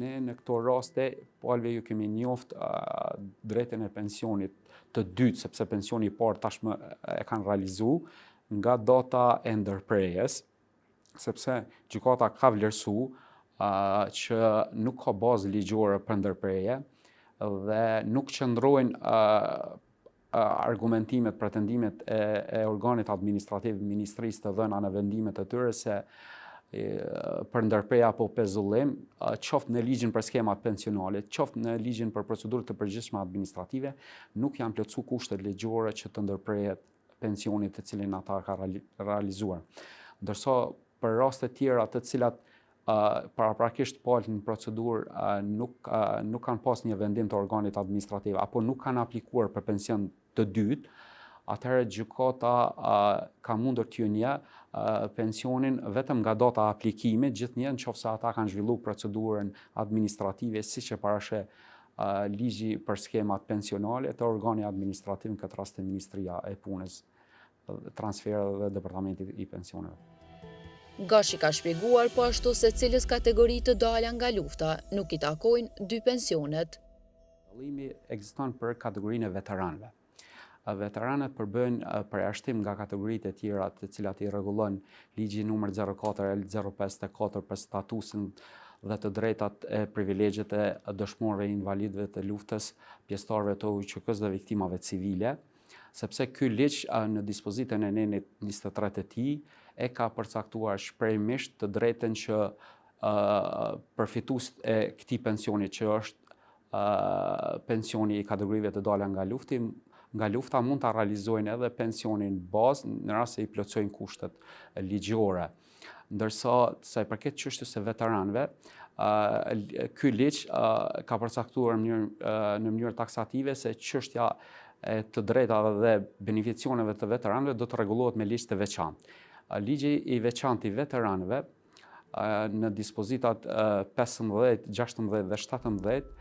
Ne në këto raste palëve ju kemi njoft drejtën e pensionit të dytë, sepse pensioni i parë tashmë e kanë realizu nga data e ndërprerjes, sepse gjykata ka vlerësu që nuk ka bazë ligjore për ndërprerje dhe nuk qëndrojnë argumentimet, pretendimet e, e organit administrativ, ministrisë të dhëna në vendimet e tyre se për ndërprerje apo pezullim, qoftë në ligjin për skemat pensionale, qoftë në ligjin për procedurë të përgjithshme administrative, nuk janë plotësu kushtet ligjore që të ndërprehet pensioni të cilin ata ka realizuar. Ndërsa për raste tjera të cilat paraprakisht palët në procedurë nuk, nuk kanë pas një vendim të organit administrativ apo nuk kanë aplikuar për pension të dytë, atëherë gjykata ka mundur t'ju njeh pensionin vetëm nga data e aplikimit, gjithnjë në qoftë se ata kanë zhvillu procedurën administrative siç e parasheh ligji për skemat pensionale te organi administrativ në këtë rast te Ministria e Punës Transfereve dhe Departamenti i Pensioneve. Gashi ka shpjeguar po ashtu se cilës kategori të dala nga lufta nuk i takojnë dy pensionet. Dallimi ekziston për kategorinë e veteranëve. Veteranët përbëjnë përjashtim nga kategoritë e tjera të cilat i rregullon ligji numër 04 L 054 për statusin dhe të drejtat e privilegjet e dëshmorëve invalidëve të luftës, pjesëtarëve të UÇK-së dhe viktimave civile. sepse ky ligj në dispozitën e nenit 23 të tij e ka përcaktuar shprehimisht të drejtën që përfituesit e këtij pensioni që është pensioni i kategorive të dala nga lufti, nga lufta mund ta realizojnë edhe pensionin bazë në rast se i plotësojnë kushtet ligjore. Ndërsa, sa i përket çështjes së veteranëve, ky ligj ka përcaktuar në mënyrë taksative se çështja e të drejtave dhe beneficioneve të veteranëve do të rregullohet me ligj të veçantë. Ligji i veçantë i veteranëve në dispozitat 15, 16 dhe 17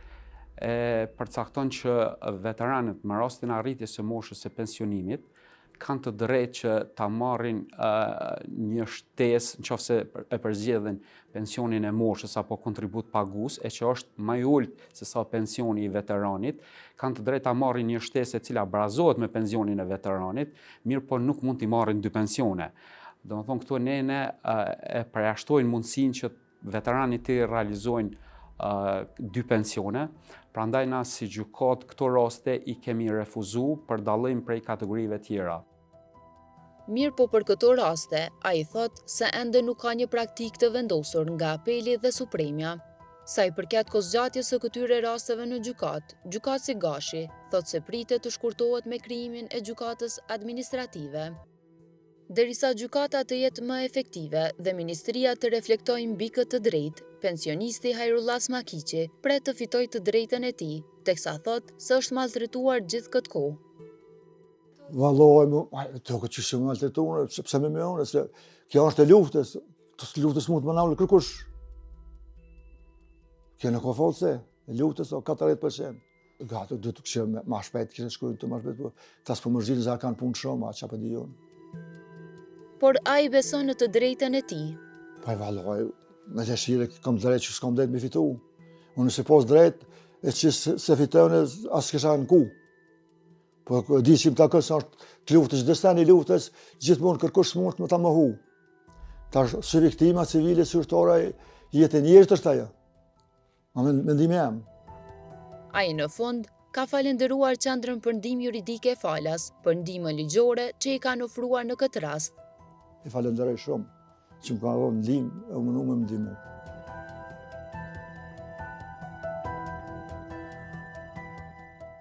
e përcakton që veteranët me rastin e arritjes së moshës së pensionimit kanë të drejtë që ta marrin një shtesë në qoftë se e përzgjedhin pensionin e moshës apo kontributpagues, e që është më i ulët se sa pensioni i veteranit, kanë të drejtë ta marrin një shtesë e cila barazohet me pensionin e veteranit, mirëpo nuk mund t'i marrin dy pensione. Domethënë këto nene e përjashtojnë mundësinë që veteranit t'i realizojnë dy pensione, prandaj na si gjykatë këto raste i kemi refuzu për dallim prej kategorive tjera. Mirëpo për këto raste, ai thotë se ende nuk ka një praktikë të vendosur nga Apeli dhe Supremja. Sa i përket kohëzgjatjes së këtyre rasteve në gjykatë, gjykatësi Gashi thotë se pritet të shkurtohet me krijimin e gjykatës administrative. Derisa gjykata të jetë më efektive dhe ministria të reflektojë mbi këtë të drejtë, pensionisti Hajrullah Smakiqi pret të fitojë të drejtën e tij, teksa thotë se është maltretuar gjithë këtë kohë. Vallahi, të këtë që shumë maltretuar, sepse me me unë, se kjo është e luftës, të luftës mund të më nalë kërkush. Kjo nuk ka false, e luftës o 40%. Gati, do të kështë ma shpejt, kështë shkruajnë të ma shpejt, po tas po mërzinë se kanë punë shumë, a çka po di unë. Por ai beson në të drejtën e tij. Po e vallahi, me dëshirë kam drejtë që s'kam drejtë me fitu. Unë nëse pas drejtë, e që se fitoj, as kisha anku. Po e di që më takon se është të luftës, çdo sen i luftës, gjithmonë kërkush s'mund të më ta mohu. Tash, si viktima civile, si ushtara, jetë e njerëzit është ajo. Ma mendimi jem. Ai në fund, ka falënderuar Qendrën për Ndihmë Juridike Falas për ndihmën ligjore që i kanë ofruar në këtë rast. E falënderoj shumë që më kanë dhënë ndihmë e u mundu me më ndihmu.